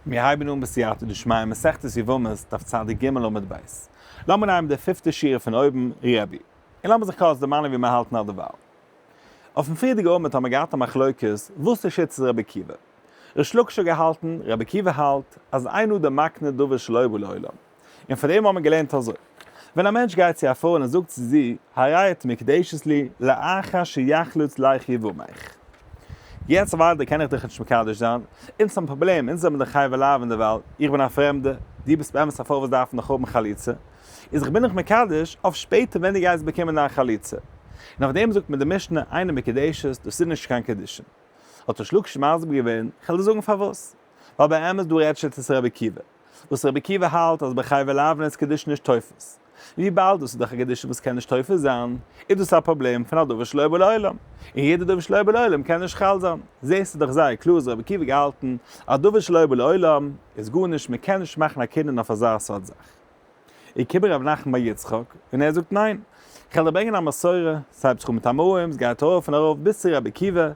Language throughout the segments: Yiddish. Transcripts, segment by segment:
מיר הייבן אן בסייעתא דשמיא מסכת יבמות דף צדיק ג' עמוד ב'. לאמיר נעמען די פיפטע שורה פון אויבן, רבי. און לאמיר זיך קורץ דערמאנען ווי מיר האלטן אדערווייל. אויפן פריערדיגע עמוד האבן מיר געהאט א מחלוקת וואס איז שיטת רבי עקיבא. ריש לקיש האט געהאלטן, רבי עקיבא האלט, אז אין אדם מקנה דבר שלא בא לעולם. און פאר דעם האבן מיר געלערנט אזוי, ווען א מענטש גייט צו א פרוי און ער זאגט צו זי, הרי את מקודשת לי לאחר שיחלוץ לך יבמך. יעצט אוודאי קען איך דיך נישט מקדש זיין, אונז האבן פראבלעם, אונז זעמיר די חייבי לאוין דערווייל, איך בין א פרעמדע, דו ביסט באמת א פרוי וואס דארף נאך האבן חליצה, איז איך בין דיך מקדש אויף שפעטער ווען דו גייסט באקומען דיין חליצה. און אויף דעם זאגט מיר די משנה אינה מקודשת, דאס איז נישט קיין קידושין. האט ריש לקיש מסביר געווען, כ'וועל דיר זאגן פארוואס, ווייל באמת דא רעדט שיטת רבי עקיבא, וואס רבי עקיבא האלט אז בחייבי לאוין איז קידושין נישט תופס, וויבאלד דאס איז דאך א קידושין וואס קען נישט תופס זיין, איז דאס א פראבלעם פון א דבר שלא בא לעולם, און יעדע דבר שלא בא לעולם קען נישט חל זיין. זעסטו דאך זייער קלאר אז רבי עקיבא געהאלטן אז דבר שלא בא לעולם איז גארנישט, מען קען נישט מאכן א קנין אויף אזא סארט זאך. איז קומט רב נחמן בר יצחק און ער זאגט ניין, איך וועל דיר ברענגען א מסורה, ס'הייבט זיך אן מיט תמרים, ס'גייט ארויף און ארויף ביז צו רבי עקיבא,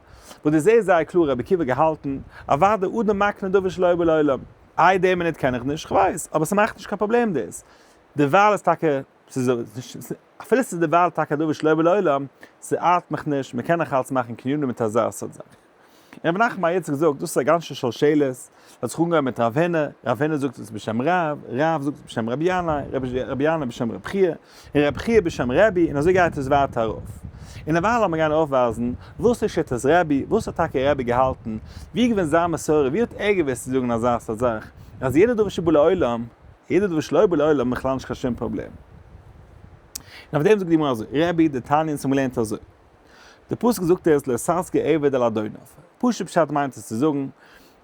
וואס דו זעסט זייער קלאר רבי עקיבא געהאלטן, אוודאי אדם מקנה דבר שלא בא לעולם, איי די מינוט קען איך נישט, כ'ווייס, אבער ס'מאכט נישט קיין פראבלעם דאס, דערווייל איז טאקע, ס'איז אפילו ס'איז דערווייל טאקע א דבר שלא בא לעולם, ס'ארט מיך נישט, מ'קען נאך אלץ מאכן קנינים מיט אזא סארט זאך. און רבי נחמן בר יצחק זאגט, דאס איז א גאנצע שלשלת, ס'האט זיך אנגעהויבן מיט רב הונא, רב הונא זאגט עס בשם רב, רב זאגט עס בשם רבי ינאי, רבי ינאי בשם רבי חייא, און רבי חייא בשם רבי, און אזוי גייט עס ווייטער ארויף. און דערווייל לאמיר גיין אויפווייזן וואס איז שיטת רבי, וואס האט טאקע רבי געהאלטן, ווי איז געווען זיין מסורה, ווי האט ער געוואוסט צו זאגן אזא סארט זאך, אז יעדע דבר שבא לעולם, יעדע דבר שלא בא לעולם בכלל נישט קיין שום פראבלעם. און אויף דעם זאגט די גמרא אזוי, רבי, דתניא אונז האבן געלערנט אזוי. די פסוק זאגט עס לא תסגיר עבד אל אדוניו. פשוט פשט מיינט עס צו זאגן,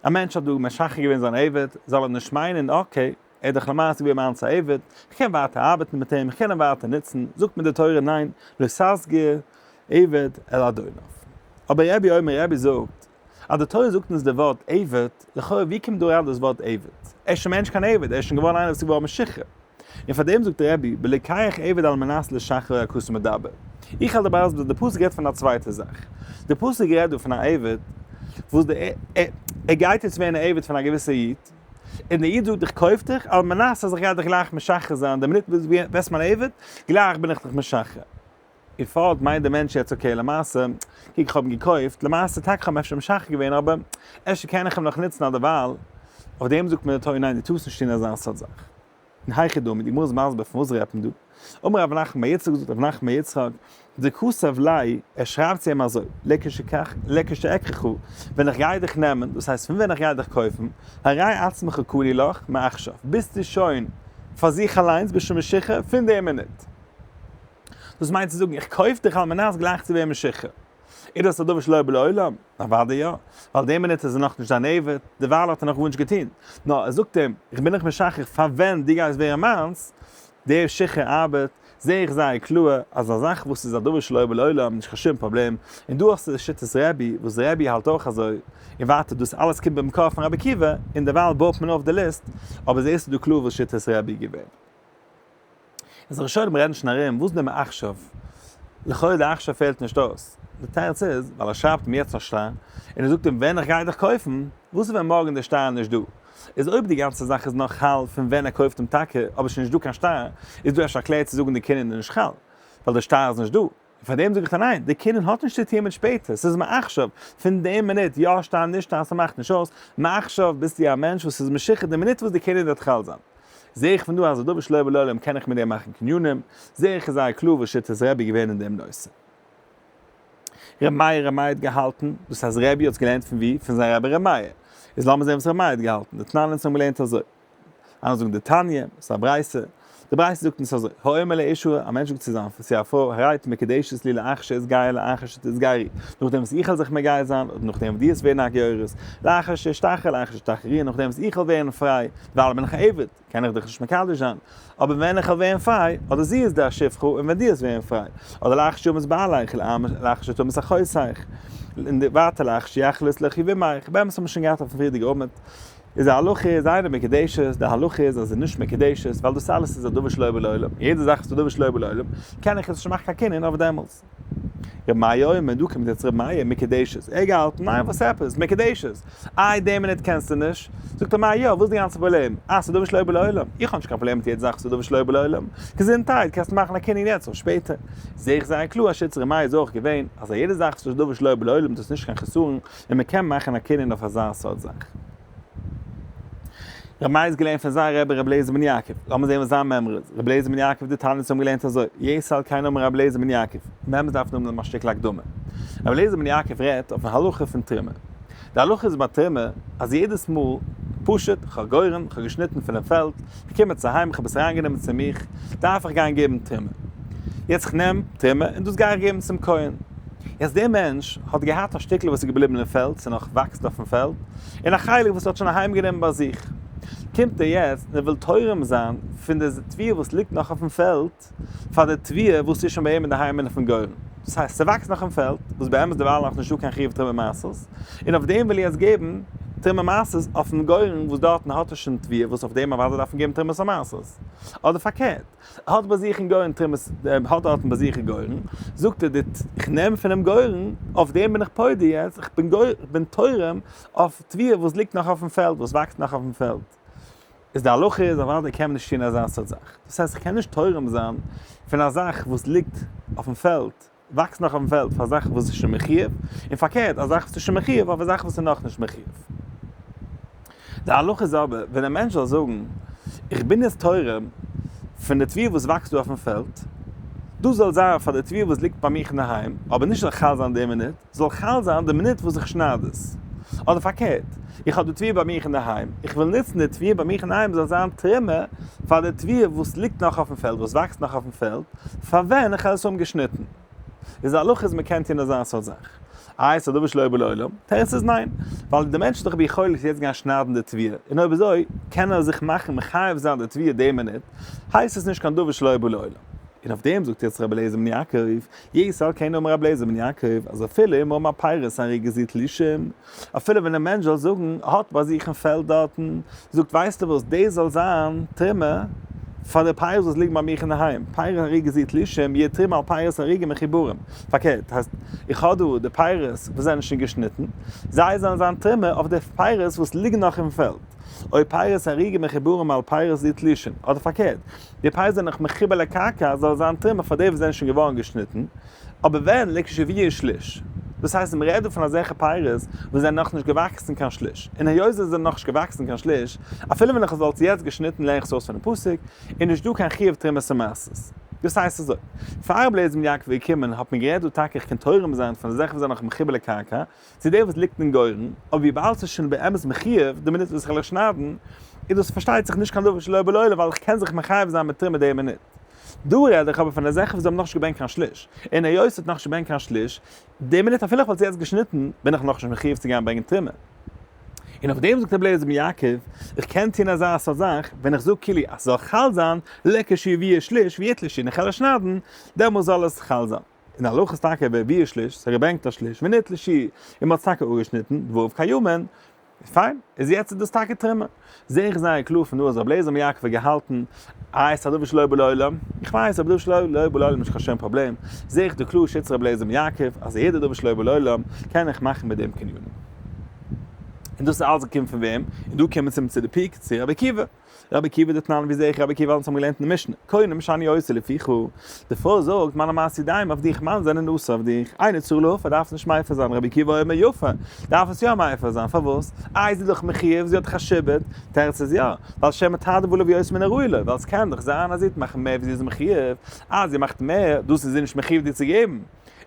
א מענטש האט דא משחרר געווען זיין עבד, זאל ער נישט מיינען, okay, ער איז דאך למעשה געווען מיינס א עבד, איך קען ווייטער ארבעטן מיט אים, איך קען אים ווייטער נוצן, זאגט מיר די תורה ניין, לא תסגיר עבד אל אדוניו. אבער רבי אומר, רבי זאגט, אז די תורה זאגט אונז די ווארט עבד, לכאורה ווי קומט דא אריין דאס ווארט עבד? ער איז שוין מער נישט קיין עבד, ער איז שוין געווארן איינער וואס איז געווארן משוחרר. און פאר דעם זאגט רבי, בלוקח עבד על מנת לשחררו הכתוב מדבר. איך האלט דערביי אז די פסוק רעדט פון א צווייטע זאך. די פסוק רעדט דא פון א עבד וואס די ער גייט יעצט ווערן א עבד פון א געוויסע איד, און די איד זאגט איך קויף דיך על מנת אז איך גיי דיך גלייך משחרר זיין, די מינוט וואס דו ווערסט מיין עבד, גלייך בין איך דיך משחרר. און פארט מיינט די מענטש יעצט okay למעשה, קוק איך האב אים געקויפט, למעשה טאקע איך האב אים אפשר משחרר געווען אבער אפשר קען איך אים נאך נוצן אדערווייל, אויף דעם זאגט מען די תורה ניין דו טארסט נישט טון אזא סארט זאך. און היכי דמי, די גמרא איז מסביר פון וואס רעדט מען דא, אמר רב נחמן בר יצחק זאגט רב נחמן בר יצחק, דכתב ליה, ער שרייבט צו אים אזוי, לכשאקחך, ווען איך גיי דיך נעמען, דאס הייסט פון ווען איך גיי דיך קויפן, הרי עצמך קנוי לך מעכשיו, ביסטו שוין פאר זיך אליינס, ביסט שוין משוחרר פון די מינוט. דאס מיינט צו זאגן, איך קויף דיך על מנת גלייך צו ווערן משוחרר. איז דאס א דבר שלא בא לעולם? אוודאי יא, ווייל די מינוט איז ער נאכנישט זיין עבד, דערווייל האט ער נאך גארנישט געטון. נאר ער זאגט אים, איך בין דיך משחרר פאר ווען דו גייסט ווערן מיינס, דער שחרור ארבעט, זע איך זייער קלאר אז א זאך וואס איז א דבר שלא בא לעולם, נישט קיין שום פראבלעם, און דא האסטו די שיטת רבי, וואס רבי האלט אויך אזוי, און ווייטער דאס אלעס קומט במקור פון רבי עקיבא, און דערווייל בויט מען אויף די ליסט, אבער זעסטו דא קלאר וואס שיטת רבי איז געווען. איז ראשונים רעדן שוין ארום וואס דעם עכשיו, לכאורה די עכשיו פעלט נישט אויס, די תירוץ איז ווייל ער שרייבט אים יעצט א שטר און ער זאגט אים ווען איך גיי דיך קויפן, וואס איז ווען מארגן די שטר איז נישט דא? איז אויב די גאנצע זאך איז נאך חל פון ווען ער קויפט אים טאקע אבער שוין נישט דא קיין שטר, איז דא אפשר א קלער צו זאגן די קנין איז נישט חל ווייל די שטר איז נישט דא? און פאר דעם זאג איך דיר ניין, די קנין האט נישט צו טוען מיט שפעטער, ס'איז מעכשיו, פון די מינוט, יא שטר נישט שטר ס'מאכט נישט אויס, מעכשיו ביסטו א מענטש וואס איז משוחרר די מינוט וואס די קנין וועט חל זיין. זע איך פון דא אז הדבר שלא בא לעולם קען איך מיט דעם מאכן קנינים, זע איך איז זייער קלאר וואס שיטת רבי געווען אין דעם נושא. ר' מאיר ר' מאיר האט געהאלטן, דאס אז רבי האט עס געלערנט פון ווי? פון זיין רבי ר' מאיר. איז לאמיר זען וואס ר' מאיר האט געהאלטן, דתנן אונז האבן געלערנט אזוי. אנדערע זאגן דתניא, ס'איז א ברייתא, די ברייתא זאגט אונז אזוי, האומר לאשה, א מענטש זאגט צו זיין צו א פרוי, הרי את מקודשת לי לאחר שאתגייר לאחר שתתגיירי, נאכדעם וואס איך וועל זיך מגייר זיין, אדער נאכדעם וואס דו וועסט ווערן א גיורת, לאחר שאשתחרר לאחר שתשתחררי, נאכדעם וואס איך וועל ווערן פריי, דערווייל בין איך א עבד, קען איך דיך נישט מקדש זיין, אבער ווען איך וועל ווערן פריי, אדער זי איז די שפחה און ווען דו וועסט ווערן פריי, אדער לאחר שימות בעלך, לאחר שתמות אחותך, און ווייטער לאחר שיחלוץ לך יבמך, באמת האט מען שוין געהאט אויפן פריערדיגע עמוד. איז די הלכה איז אינה מקודשת, די הלכה איז אז עס איז נישט מקודשת, ווייל דאס אלעס איז א דבר שלא בא לעולם, יעדע זאך איז א דבר שלא בא לעולם, קען איך עס נישט מאכן קיין קנין אויף דעמאלטס. ר' מאיר אומר, דא קומט יעצט ר' מאיר, מקודשת. ער געהאלטן, ניין וואס עפעס? מקודשת. איי די מינוט קענסטו נישט? זאגט ר' מאיר, יא, וואס איז די גאנצע פראבלעם? אה, ס'איז דבר שלא בא לעולם. איך האב נישט קיין פראבלעם מיט יעדע זאך וואס איז דבר שלא בא לעולם. געזונטהייט, קענסט מאכן א קנין יעצט אויף שפעטער. זעה איך זייער קלאר אז שיטת ר' מאיר איז אויך געווען אז א יעדע זאך וואס איז דבר שלא בא לעולם דאס איז נישט קיין חסרון און מ'קען מאכן א קנין אויף אזא סארט זאך. ר' מאיר איז געלערנט פון זיין רבי ר' אליעזר בן יעקב, לאמיר זען וואס זיין מימרא איז, ר' אליעזר בן יעקב די תנאים האבן געלערנט אזוי, יתר על כן אמר ר' אליעזר בן יעקב, באמת דארף מען האבן א שטיקל הקדמה. ר' אליעזר בן יעקב רעדט אויפן הלכה פון תרומה. די הלכה איז ביי תרומה אז יעדעס מאל, פשוט, כ'האב גורן, כ'האב געשניטן פונעם פעלד, כ'קום יעצט אהיים, כ'האב עס אריינגענומען צו מיך, דארף איך גיין געבן תרומה. יעצט כ'נעם תרומה און דאס גיי איך געבן צום כהן. יעצט דער מענטש האט געהאט א שטיקל וואס איז געבליבן אין פעלד, ס'נאך וואקסט אויפן פעלד, און א חלק וואס ער האט שוין אהיים גענומען ביי זיך, קומט ער יעצט און ער וויל תורם זיין פון די תבואה וואס ליגט נאך אויפן פעלד, פאר די תבואה וואס איז שוין ביי אים אינדערהיים און אויפן גורן. דאס הייסט, ס'וואקסט נאך אין פעלד, וואס באמת דערווייל נאך נישטא קיין חיוב תרומה מעשרות, און אויף דעם וויל ער יעצט געבן תרומה מעשרות אויפן גורן וואס דארטן האט ער שוין תבואה וואס אויף דעם אוודאי דארף מען געבן תרומת המעשרות. אדער פארקערט. האט ביי זיך אין גורן תרומת, האט דארטן ביי זיך אין גורן, זאגט ער די איך נעם פונעם גורן, אויף דעם בין איך פודה יעצט, איך בין גורן, איך בין תורם אויף תבואה וואס ליגט נאך אויפן פעלד, וואס וואקסט נאך אויפן פעלד. איז די הלכה איז אוודאי קען מען נישט טון אזא סארט זאך. דאס הייסט איך קען נישט תורם זיין פון א זאך וואס ליגט אויפן פעלד, וואקסט נאך אויפן פעלד פאר א זאך וואס איז שוין מחויב, און פארקערט א זאך וואס איז שוין מחויב אויף א זאך וואס איז נאכנישט מחויב. די הלכה איז אבער ווען א מענטש זאל זאגן איך בין יעצט תורם פון די תבואה וואס וואקסט דא אויפן פעלד, דאס זאל זיין פאר די תבואה וואס ליגט ביי מיך אינדערהיים, אבער נישט זאל חל זיין די מינוט, זאל חל זיין די מינוט וואס איך שנייד עס. אדער פארקערט, איך האב די תבואה ביי מיך אינדערהיים, איך וויל נוצן די תבואה ביי מיך אינדערהיים זאל זיין תרומה פאר די תבואה וואס ליגט נאך אויפן פעלד, וואס וואקסט נאך אויפן פעלד, פאר ווען איך האב עס האבן געשניטן. איז די הלכה איז מען קען טון אזא סארט זאך. איי ס'איז א דבר שלא בא לעולם? תירוץ איז ניין. ווייל די מענטש איז דאך ביכולת יעצט גיין שניידן די תבואה, און אויב אזוי קען ער זיך מאכן מחייב זיין די תבואה די מינוט, הייסט עס נישט קיין דבר שלא בא לעולם. און אויף דעם זאגט יעצט רבי אליעזר בן יעקב, יתר על כן אמר רבי אליעזר בן יעקב, אז אפילו אם אמר פירות ערוגה זו תלושים, אפילו ווען א מענטש זאל זאגן, האט ביי זיך אין פעלד דארטן, זאגט ווייסטו וואס, דאס זאל זיין תרומה פאר די פירות וואס ליגן ביי מיך אינדערהיים, פירות ערוגה זו תלושים, יהא תרומה על פירות ערוגה מחוברים. פארקערט, הייסט, איך האב דא די פירות וואס זענען שוין געשניטן, זיי זאלן זיין תרומה אויף די פירות וואס ליגן נאך אין פעלד. או פירות ערוגה מחוברים על פירות זו תלושים, אדער פארקערט, די פירות זענען נאך מחובר לקרקע, זאל זיין תרומה פאר די וואס זענען שוין געווארן געשניטן, אבער ווען לכשיביאו שליש? דאס הייסט מען רעדט דא פון אזעלכע פירות וואס זענען נאכנישט געוואקסן קיין שליש, און היות זיי זענען נאכנישט געוואקסן קיין שליש, אפילו ווען איך וואלט עס יעצט געשניטן לערן איך עס אויס פונעם פסוק, איז נישט דא קיין חיוב תרומת ומעשרות. דאס הייסט אזוי, פאר רבי אליעזר בן יעקב איז געקומען האט מען גערעדט דא טאקע איך קען תורם זיין פון אזעלכע וואס זענען נאך מחובר לקרקע, צו דער וואס ליגט אין גורן, אבער וויבאלד ס'איז שוין באמת מחויב די מינוט וואס איך וועל עס שניידן, איז דאס פארשטייט זיך נישט קיין דבר שלא בא לעולם ווייל איך קען זיך מחייב זיין מיט תרומה די מינוט. דא רעד איך אבער פון אזעלכע וואס האבן נאכנישט געברענגט קיין שליש, און היות ס'האט נאכנישט געברענגט קיין שליש, די מינוט אפילו איך וואלט עס יעצט געשניטן, בין איך נאכנישט מחויב צו גיין ברענגען תרומה. און אויף דעם זאגט רבי אליעזר בן יעקב, איך קען טון אזא סארט זאך, ווען איך זאג כאילו אז ס'זאל חל זיין, לכשיביאו שליש ויתלשו און איך וועל עס שניידן, דעמאלס זאל עס חל זיין. און הלכה איז טאקע והביאו שליש, ס'האט געברענגט א שליש, ונתלשו, און מ'האט עס טאקע אפגעשניטן, דבריו קיימין, פיין, איז יעצט איז דאס טאקע תרומה. זעה איך זייער קלאר פון דא אז רבי אליעזר בן יעקב האט געהאלטן, איי ס'איז א דבר שלא בא לעולם, איך ווייס אבער דבר שלא בא לעולם איז נישט קיין שום פראבלעם, זעה איך דא קלאר שיטת רבי אליעזר בן יעקב אז יעדע דבר שלא בא לעולם קען איך מאכן מיט דעם קנינים. און דאס איז אלץ געקומען פון וועם? און דא קומען צום צו די peak, צו רבי עקיבא. רבי עקיבא דתנן ווי זעה איך רבי עקיבא אונז האבן געלערנט אין די משנה, קונם שאני עושה לפיך, די פרוי זאגט מיינע מעשי ידיים אויף דיך מיין זענען אסור אויף דיך, אינו צריך להפר דארפסט נישט מפר זיין, רבי עקיבא אומר יפר, דארף עס יא מפר זיין, פארוואס? איי זי איז דאך מחויב, זי האט דאך א שעבוד, תירוץ איז יא, ווייל שמא תרבה עליו יותר מן הראוי לו, ווייל עס קען דאך זיין אז זי וועט מאכן מער ווי זי איז מחויב, אז זי מאכט מער, דאס איז זי נישט מחויב דיר צו געבן.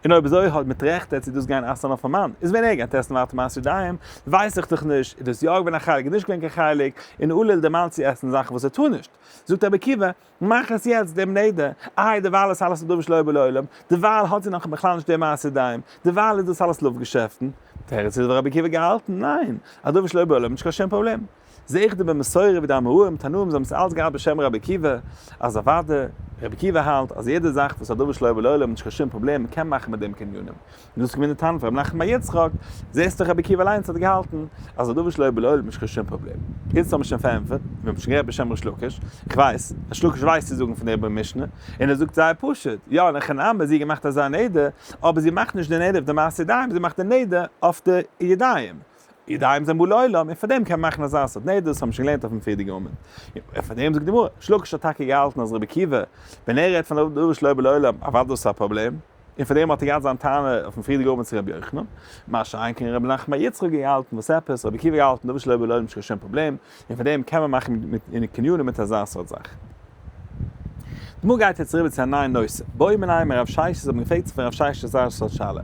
און אויב אזוי האט מיט רעכט וועט זי דאס גיין אסר'ן אויפן מאן, איז ווען ער גייט עסן ווייטער מעשר ידיים, ווייס איך דאך נישט, איז דאס יא געווען א חלק און נישט געווען קיין חלק, און עלול דער מאן צו עסן זאכן וואס ער טאר נישט. זאגט רבי עקיבא, מאך עס יעצט דעם נדר, איי דערווייל איז אלעס א דבר שלא בא לעולם, דערווייל האט זי נאך בכלל נישט דעם מעשר ידיים, דערווייל איז דאס אלעס לופט געשעפטן. תירוץ איז רבי עקיבא געהאלטן, ניין, א דבר שלא בא לעולם נישט קיין שום פראבלעם. זעה איך דא במסורה ווי די אמוראים תנאים זיי האבן עס אלץ געהאט בשם רבי עקיבא, אז אוודאי רבי עקיבא האלט אז יעדע זאך וואס א דבר שלא יבא לעולם נישט קיין שום פראבלעם מען קען מאכן מיט דעם קנינים. און דאס איז געווען די טענה פון רבי נחמן בר יצחק, זעסט דאך רבי עקיבא אליינס האט געהאלטן אז א דבר שלא יבא לעולם נישט קיין שום פראבלעם. איצט האבן מיר שוין פארענטפערט, מיר האבן שוין גערעדט בשם ריש לקיש, איך ווייס, ריש לקיש ווייסט צו זאגן פון דער משנה, און ער זאגט זייער פשוט, יא אין הכי נמי זי האט געמאכט אזא נדר, אבער זי מאכט נישט די נדר אויף די מעשה ידיים, זי מאכט די נדר אויף די ידיים. ידיים זענען בא לעולם, און פאר דעם קען מען מאכן אזא סארט נדר, דאס האבן מיר שוין געלערנט אויפן פריערדיגן עמוד. און פאר דעם זאגט די גמרא, ריש לקיש האט טאקע געהאלטן אז רבי עקיבא, ווען ער רעדט פון דבר שלא יבא לעולם, אוודאי דאס איז א פראבלעם, און פאר דעם האט ער געהאט זיין טענה אויפן פריערדיגן עמוד צו רבי יוחנן. מה שאין כן רבי נחמן בר יצחק האט געהאלטן וואס עפעס, רבי עקיבא האט געהאלטן דבר שלא יבא לעולם נישט קיין שום פראבלעם, און פאר דעם קען מען מאכן מיט קניונים מיט אזא סארט זאך. די גמרא גייט יעצט אריבער צו א נייע נושא. בעו מיניה מרב ששת האבן געפרעגט פון רב ששת אזא סארט שאלה.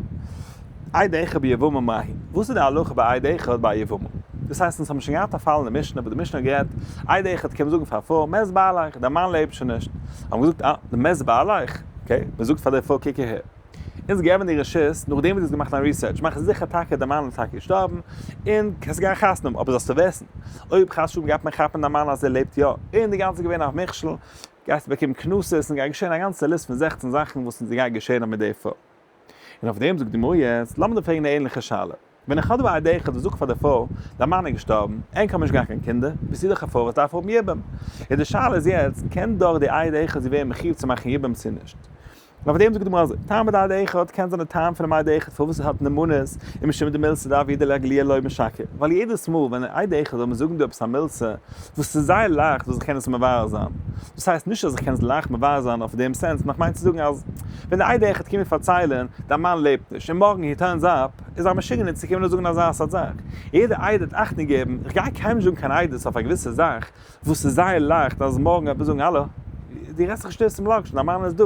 עד אחד ביבמה מהו? וואס איז די הלכה ביי עד אחד ביי יבמה? דאס הייסט אונז האבן שוין געהאט א פאל אין די משנה וואס די משנה האט גערעדט עד אחד קען מען זאגן פאר א פרוי מת בעלך דיין מאן לעבט שוין נישט. האבן געזאגט אה די מת בעלך? okay מען זאגט פאר די פרוי קוק אהער. אונז געבן דיר רשות, נאכדעם וואס דו האסט געמאכט דיין research, מאך זיכער טאקע דיין מאן איז טאקע געשטארבן, און קענסט גיין חתונה האבן, אבער זאלסטו וויסן, אויב חס ושלום גייט מען כאפן דיין מאן אז ער לעבט יא, און די גאנצע געווען א מכשול, גייסטו באקומען קנסות, און גייט געשען א גאנצע list פון 16 זאכן וואס גייט געשען מיט די פרוי. און אויף דעם זאגט די גמרא יעצט, לאמיר דיר פרעגן א ענליכע שאלה. ווען איך האב דא א עד אחד וואס זאגט פאר די פרוי, דיין מאן איז געשטארבן, ענק האבן נישט געהאט קיין קינדער, ביסטו דאך א פרוי וואס דארף האבן יבום. און די שאלה איז יעצט, קען דאך די עד אחד זי ווערן מחיוב צו מאכן יבום צו נישט? און אויף דעם זאגט די גמרא אזוי, טעמא דעד אחד קען זיין די טעם פונעם עד אחד פארוואס ער האט נאמנות און משום דמילתא דעבידא לאגלויי לא משקר, ווייל יעדעס מאל ווען עד אחד זאל מיר זאגן דא עפעס א מילתא וואס איז זייער לייכט וואס איך קען עס מברר זיין, דאס הייסט נישט אז איך קען עס לייכט מברר זיין אויף דעם sense, נאר איך מיין צו זאגן אז ווען די עד אחד קומט מיר פארציילען דיין מאן לעבט נישט און מארגן he turns up, איז א משוגענער צו קומען און זאגן אזא סארט זאך. יעדע עד האט אכטונג געבן, איך גיי קיינמאל נישט זאגן קיין עדות אויף א געוויסע זאך וואס איז זייער לייכט אז מארגן וועט מען זאגן האלא, דו רעדסט זיך שטות צום לאקשן, דיין מאן איז דא.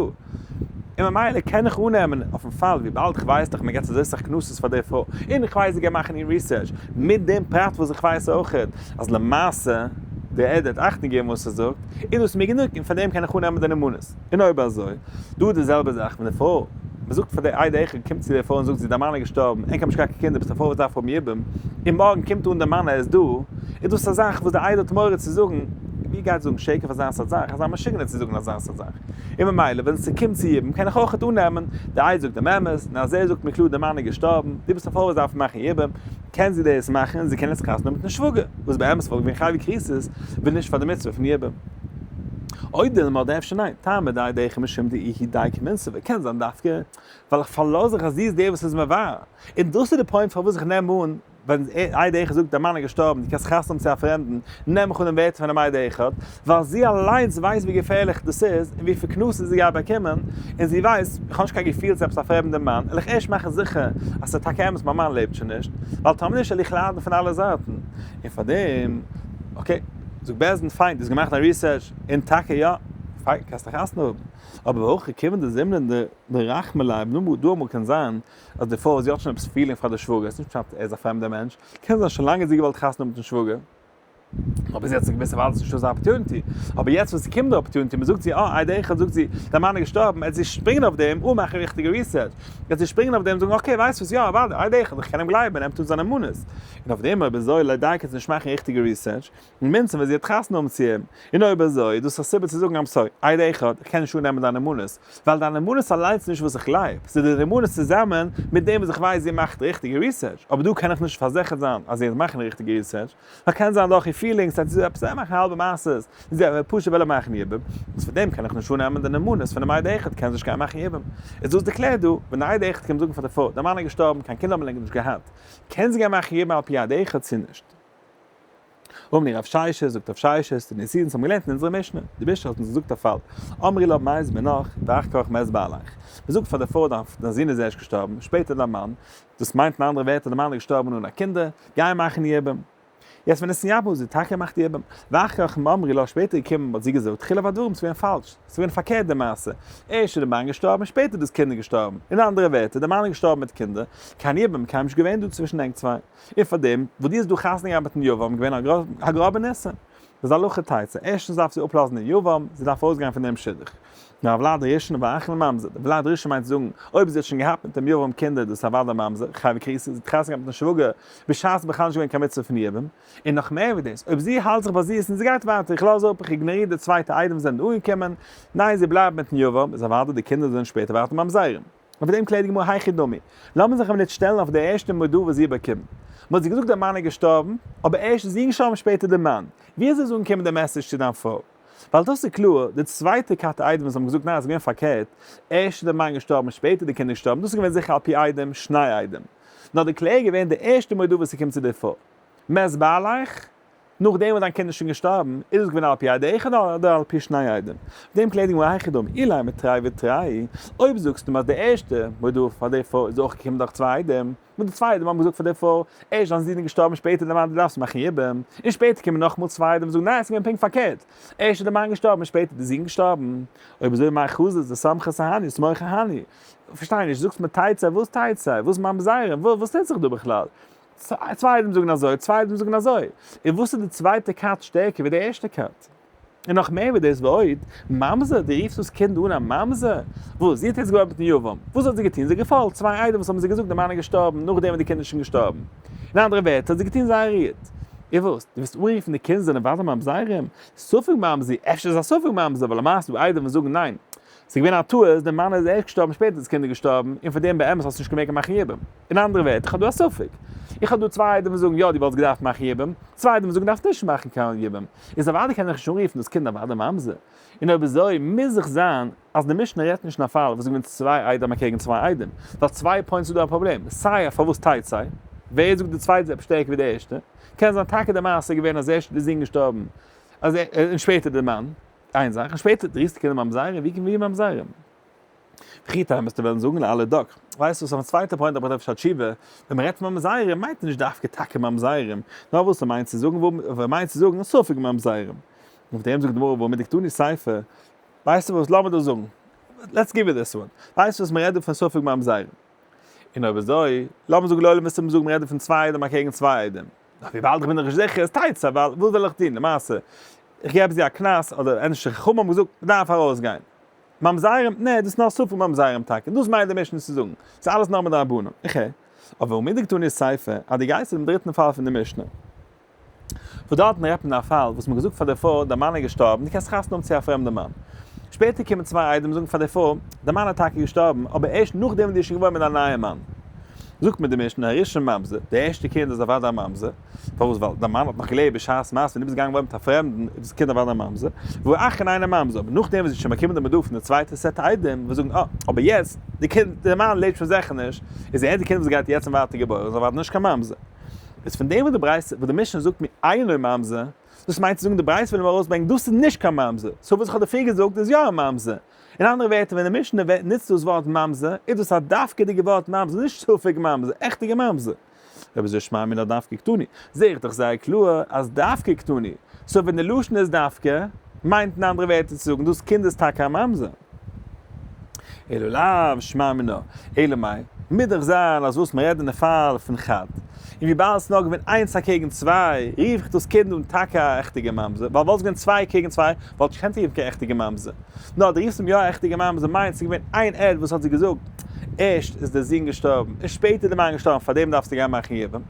און ממילא קען איך אננעמען אויפן פאל וויבאלד איך ווייס דאך מען געבט אזוי סאך קנסות פאר די פרוי, און איך ווייס זי גייט מאכן איר research, מיט דעם פרט וואס איך ווייס אויכעט אז למעשה די עד האט אכטונג געגעבן וואס ער זאגט, איז דאס מיר גענוג און פאר דעם קען איך אננעמען די נאמנות. און אויב אזוי, דא איז די זעלבע זאך ווען די פרוי, מען זאגט פאר די עד אחד קומט צו די פרוי און זאגט זי דיין מאן איז געשטארבן, ענק האבן נישט געהאט קיין קינדער, ביסט א פרוי וואס דארף האבן יבום, און מארגן קומט אן די מאן ער איז דא, איז דאס א זאך וואס די עד האט מורא צו זאגן, ווי גייט זאגן שקר פאר אזא סארט זאך, אזא משוגענער צו זאגן אזא סארט זאך, און ממילא ווען ס'קומט צו יבום קען איך אויכעט אננעמען, די עד זאגט דעם אמת, און אז ער זאגט מיר קלאר די מאן איז געשטארבן, דו ביסט א פרוי וואס דארף מאכן יבום, קען זי דאס מאכן און זי קען יעצט חתונה האבן מיטן שוואגער, וואס באמת וואלט געווען חייבי כריתות ווען נישט פאר די מצוה פון יבום. או דילמא אדער אפשר ניין, טעמא דעד אחד משום דאיהי דייקא ומינסבא, קען זיין דווקא ווייל איך פארלאז זיך אז זי איז דער וואס איז מבער, און דאס איז די point פארוואס איך נעם אן ווען עד אחד זאגט דיין מאן איז געשטארבן דו קענסט חתונה האבן צו א פרעמדן, נעם איך אן דעם ווערטער פונעם עד אחד, ווייל זי אליינס ווייסט ווי געפערליך דאס איז און וויפיל קנסות זי גייט באקומען, און זי ווייסט, איך האב נישט קיין געפיל צו עפעס א פרעמדע מאן, וועל איך ערשט מאכן זיכער אז ס'איז טאקע אמת מיין מאן לעבט שוין נישט, ווייל טאמער נישט וועל איך ליידן פון אלע זייטן. און פארדעם, okay, זאגט בית דין, פיין, דו האסט געמאכט דיין research, און טאקע יא, פיין, קענסט דאך חתונה האבן. אבער והכא כיוון דזימנין דרחמי ליה, נו, דא אמאל קען זיין אז די פרוי זי האט שוין עפעס feeling פאר די שוואגער, ס'נישט פשט ער איז א פרעמדער מענטש, קען זיין שוין לאנג האט זי געוואלט חתונה האבן מיטן שוואגער, אבער זי האט זיך געוויסט ווייל עס איז נישטא אזא opportunity, אבער יעצט וואס ס'קומט די opportunity, מ'זאגט זי אה עד אחד זאגט זי דיין מאן איז געשטארבן, וועט זי שפרינגען אויף דעם אן מאכן ריכטיגע research, וועט זי שפרינגען אויף דעם און זאגן okay ווייסט וואס יא אוודאי עד אחד איך קען אים גלייבן ער נעמט אן זיין נאמנות, און אויף דעם אויב אזוי לא דייקא צו נישט מאכן ריכטיגע research, מינצן ווען זי האט חתונה האבן צו אים, און אויב אזוי איז דאס א סיבה צו זאגן I'm sorry, עד אחד, איך קען נישט אננעמען דיין נאמנות, ווייל דיין נאמנות אליינס איז נישט וואס איך גלייב, ס'איז די נאמנות צוזאמען מיט דעם וואס איך ווייס זי מאכט ריכטיגע research, אבער דא קען איך נישט פארזיכערט זיין אז זי וועט מאכן ריכטיגע research, ווייל קען זיין דורך איר feelings וועט זי עפעס מאכן האלבע מעשות, און זי וועט פשוט וועלן מאכן יבום, וואס פאר דעם קען איך נישט אננעמען די נאמנות פונעם עד אחד קען זי נישט גיין מאכן יבום. איז דאס דערקלערט דא, ווען די עד אחד קומט זאגן פאר די פרוי, דיין מאן איז געשטארבן, קיין קינדער האבן מיר נישט געהאט, קען זי גיין מאכן יבום על פי עד אחד צו נישט? אמר רב ששת, זאגט רב ששת, די נשיאים האבן געלערנט אין אונזערע משנה, די משנה האט אונז געזאגט א פאל, אמרי לה מת בנך, ואחר כך מת בעלך. מען זאגט פאר די פרוי דיין זון איז ערשט געשטארבן, שפעטער דיין מאן, דאס מיינט אין אנדערע ווערטער די מאן איז געשטארבן אן א קינדער, גיי מאכן יבום. יעצט ווען עס איז יבום, זי האט טאקע געמאכט יבום, ואחר כך אמרי לה, שפעטער געקומען האט זי געזאגט, חילוף הדברים, ס'איז געווען פאלש, ס'איז געווען פארקערט די מעשה, ערשט איז די מאן געשטארבן, שפעטער איז דאס קינד געשטארבן, אין אנדערע ווערטער, די מאן איז געשטארבן מיט קינדער, קיין יבום קיינמאל נישט געווען דא צווישן ענק צוויי. און פאר דעם וואס דו האסט דא חתונה געהאט מיטן יבם געווען א גראבע נושא. איז הלכה תצא, ערשטנס דארף זי אפלאזן דעם יבם, זי דארף ארויסגיין פון דעם שידוך. נאר הולד ראשון ואחרון ממזר, די ולד ראשון מיינט צו זאגן, אויב זי האט שוין געהאט מיט דעם יבם קינדער, דאס איז אוודאי ממזר, חייבי כריתות, זי האט חתונה געהאט מיטן שוואגער, בשעת ס'איז בכלל נישט געווען קיין מצוה פון יבום. און נאך מער ווי דאס, אויב זי האלט זיך ביי זיס און זי גייט ווייטער, איך לאז אפ, איך איגנאריר די צווייטע עדים וואס זענען אנגעקומען, ניין זי בלייבט מיטן יבם, איז אוודאי די קינדער זענען שפעטער ווייטער ממזרים. אויף דעם קלערט די גמרא היכי דמי, לאמיר זיך אבער נישט שטעלן אויף די ערשטע מודעה וואס זי האט באקומען. מען האט זי געזאגט דער מאן איז געשטארבן, אבער ערשט איז זי געשטארבן שפעטער דער מאן. ווי אזוי איז אנגעקומען די message צו דיין פרוי? ווייל דאס איז קלאר, די צווייטע כת עדים וואס האבן געזאגט ניין עס איז געווען פארקערט, ערשט איז דער מאן געשטארבן שפעטער די קינדער געשטארבן, דאס איז געווען זיכער על פי עדים, שני עדים. נאר די קלער איז געווען די ערשטע מודעה וואס ס'קומט צו דיר פאר. מת בעלך, נאכדעם וואס דיין קינד איז שוין געשטארבן, איז עס געווען על פי עד אחד אדער על פי שני עדים? אויף דעם קלערט די גמרא היכי דמי, אילימא תרי ותרי, אויב זאגסטו מיר אז די ערשטע מודעה פאר די פרוי איז אויך געקומען דורך צוויי עדים, וואס די צוויי עדים האבן געזאגט פאר די פרוי, ערשט דיין זון איז געשטארבן שפעטער די מאן דו דארפסט מאכן יבום, און שפעטער קומען נאכאמאל צוויי עדים און זאגן ניין עס איז געווען פונקט פארקערט, ערשט איז די מאן געשטארבן שפעטער די זון געשטארבן, אויב אזוי מאי חזית דסמכת אהני סמוך אהני, כ'פארשטיי נישט, זאגסט מיר תצא, וואס תצא? וואס ממזרים? וואס טוט זיך דא בכלל? צוויי עדים זאגן אזוי, צוויי עדים זאגן אזוי. און וואס איז די צווייטע כת שטערקער ווי די ערשטע כת? און נאך מער ווי דאס ועוד, ממזר, דו רופסט דאס קינד אן א ממזר? וואס? זי האט יעצט געוואוינט מיטן יבם. וואס האט זי געטון? זי האט געפאלגט צוויי עדים וואס האבן זי געזאגט די מאן איז געשטארבן נאכדעם וואס די קינד איז שוין געשטארבן. אין אנדערע ווערטער האט זי געטון זייער ריעט. און וואס? דו וועסט אנרופן די קינד זענען ודאי ממזרים? ספק ממזר, אפשר איז א ספק ממזר, ווייל למעשה דא עדים וואס זאגן ניין. ס'איז געווען א טעות, דער מאן איז ערשט געשטארבן שפעטער איז דאס קינד געשטארבן, און פאר דעם באמת האסטו נישט געמעגט מאכן יבום. אין אנדערע ווערטער, איך האב דא א ספק. איך האב דא צוויי עדים וואס זאגן יא דו וואלסט געדארפט מאכן יבום, צוויי עדים וואס זאגן דארפסט נישט מאכן קיין יבום. איז אוודאי קען איך נישט אנרופן דאס קינד א ודאי ממזר. און אויב אזוי מוז זיך זיין אז די משנה רעדט נישט אין א פאל וואס איז געווען צוויי עדים אקעגן צוויי עדים. ווייל צוויי points איז דא א פראבלעם. סיי אויף פארוואס תצא, ווער זאגט די צווייטע איז עפעס שטערקער ווי די ערשטע. קען זיין טאקע די מעשה איז געווען אז ערשט איז די זון געשטארבן, אז און שפעטער די מאן. איין זאך, און שפעטער דו רופסט די קינדער ממזרים, ווי קומען מיר ממזרים? וכי תימא וועסטו וועלן זאגן לאלע דק. ווייסט וואס, אויפן צווייטע point האב איך אפשר א תשובה, ווען מען רעדט פון ממזרים מיינט נישט דווקא טאקע ממזרים, נאר וואס ער מיינט צו זאגן, וואס ער מיינט צו זאגן ספק ממזרים. אויף דעם זאגט די גמרא והא מדקתני סיפא, ווייסטו וואס, לאמיר דאס זאגן, let's give it this one, ווייסט וואס, מען רעדט דא פון ספק ממזרים. און אויב אזוי, לאמיר זאגן לעולם וועסטו זאגן מען רעדט דא פון צוויי עדים אקעגן צוויי עדים. נאר וויבאלד איך בין דאך נישט זיכער איז תצא, ווייל וואס וועל איך טון למעשה? איך געב זי א קנס, אדער ענדערש חכמים האבן געזאגט מ'דארף ארויסגיין. ממזרים? נע, דאס איז נאר ספק ממזרים טאקע, דאס מיינט די משנה צו זאגן. ס'איז אלעס נאר מדרבנן. איך הער. אבער ומדקתני סיפא, אז דו גייסט צו דעם דריטן פאל פון די משנה, וואס דארטן רעדט מען א פאל וואס מ'האט געזאגט פאר די פרוי דיין מאן איז געשטארבן, דו קענסט חתונה האבן צו א פרעמדע מאן. שפעטער קומען צוויי עדים און זאגן פאר די פרוי, דיין מאן איז טאקע געשטארבן, אבער ערשט נאכדעם וואס דו ביסט שוין געווארן מיט דיין נייע מאן. זאגט מיר די משנה, הראשון ממזר, די ערשטע קינד איז אוודאי א ממזר, פארוואס? ווייל דיין מאן האט נאך געלעבט בשעת מעשה און דו ביסט געגאנגען וואוינען מיט א פרעמדן, איז דאס קינד אוודאי א ממזר. והאחרון אינו ממזר, אבער נאכדעם וואס זי האט שוין באקומען די מודעה פון די צווייטע סעט עדים, וואס זאגן, אה, אבער יעצט, די קינד, די מאן לעבט שוין זיכער נישט, איז ער די קינד וואס גייט יעצט און ווייטער געבוירן, איז אוודאי נישט קיין ממזר. איז פון דעם וואס די ברייתא, וואס די משנה זאגט מיר אינו ממזר, דאס מיינט צו זאגן די ברייתא וויל מיר ארויסברענגען דאס איז נישט קיין ממזר, so וואס איך האב דיר פריער געזאגט איז יא א ממזר. אין אנדערע ווערטער ווען די משנה נוצט דאס ווארט ממזר, איז דאס א דווקא'דיגע ווארט ממזר, נישט ספק ממזר, עכטיגע ממזר. אויב אזוי שמע מינה דווקא קתני, זע איך דאך זייער קלאר אז דווקא קתני, so ווען די לשון איז דווקא, מיינט אין אנדערע ווערטער צו זאגן דאס קינד איז טאקע א ממזר. אלא לאו שמע מינה, אלא מאי, מוז דאך זיין אז וואס מ'רעדט אין די פאל פון חד, און וויבאלד ס'איז נאר געווען איינס אקעגן צוויי, רוף איך דאס קינד אן טאקע א עכטיגע ממזר, ווייל וואלט עס געווען צוויי קעגן צוויי, וואלט נישט געקענט רופן קיין עכטיגע ממזר. נאר דו רופסט אים יא א עכטיגע ממזר מיינט ס'איז געווען איין עד וואס האט זי געזאגט, ערשט איז דער זון געשטארבן און שפעטער די מאן געשטארבן פארדעם דארפסטו גיין מאכן יבום.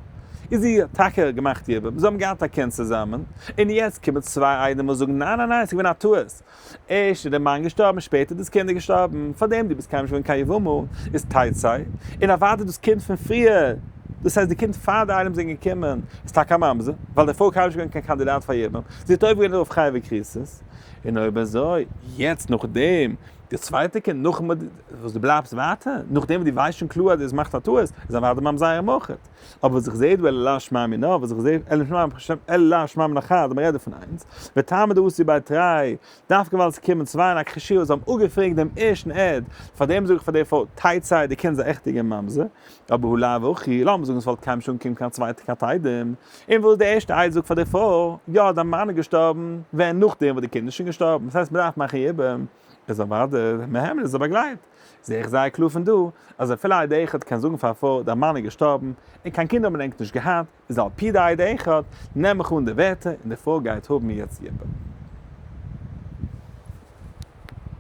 איז זי האט טאקע געמאכט יבום, זיי האבן געהאט א קינד צוזאמען, און יעצט קומען צוויי עדים און זאגן ניין ניין ניין ס'איז געווען א טעות, ערשט איז דער מאן געשטארבן שפעטער דאס קינד איז געשטארבן, פארדעם דו ביסט קיינמאל נישט געווען קיין יבמה, איז תצא, און אוודאי דאס קינד פון פריער, דאס הייסט די קינד פאר די עדים זענען געקומען, איז טאקע א ממזר, ווייל די פרוי קיינמאל נישט געווען קיין קאנדידאט פאר יבום, זי האט עובר געווען אויף חייבי כריתות, און אויב אזוי, יעצט נאכדעם, די צווייטע קינד, נאך וואס דו בלייבסט ווייטער, נאכדעם וואס דו ווייסט שוין קלאר אז דו האסט געמאכט א טעות, איז אוודאי ממזרים אויכעט. אבער וואס איך זעה דא אלא לאו שמע מינה, וואס איך זעה אלא לאו שמע מינה חד, מען רעדט דא פון איינס, וטעמא דאתי בי תרי, דווקא ווייל עס קומען צוויי און אכחישוהו זיי האבן אפגעפרעגט דעם ערשטן עד, פאר דעם זאג איך פאר די פרוי, תצא, די קינד איז א עכטיגער ממזר, אבער הא לאו הכי, לאמיר זאגן עס וואלט קיינמאל נישט אנגעקומען קיין צווייטע כת עדים, און וואס די ערשטע עד זאגט פאר די פרוי, יא דיין מאן איז געשטארבן, ווען נאכדעם וואס די קינד איז שוין געשטארבן, דאס הייסט מען דארף מאכן יבום. איז אוודאי מהימן איז ער באגלייבט. זע איך זייער קלאר פון דא, אז אפילו א עד אחד קען זאגן פאר א פרוי דיין מאן איז געשטארבן, און קיין קינדער האבן ענק נישט געהאט, איז על פי די עד אחד, נעם איך אן די ווערטער, און די פרוי גייט האבן יעצט יבום.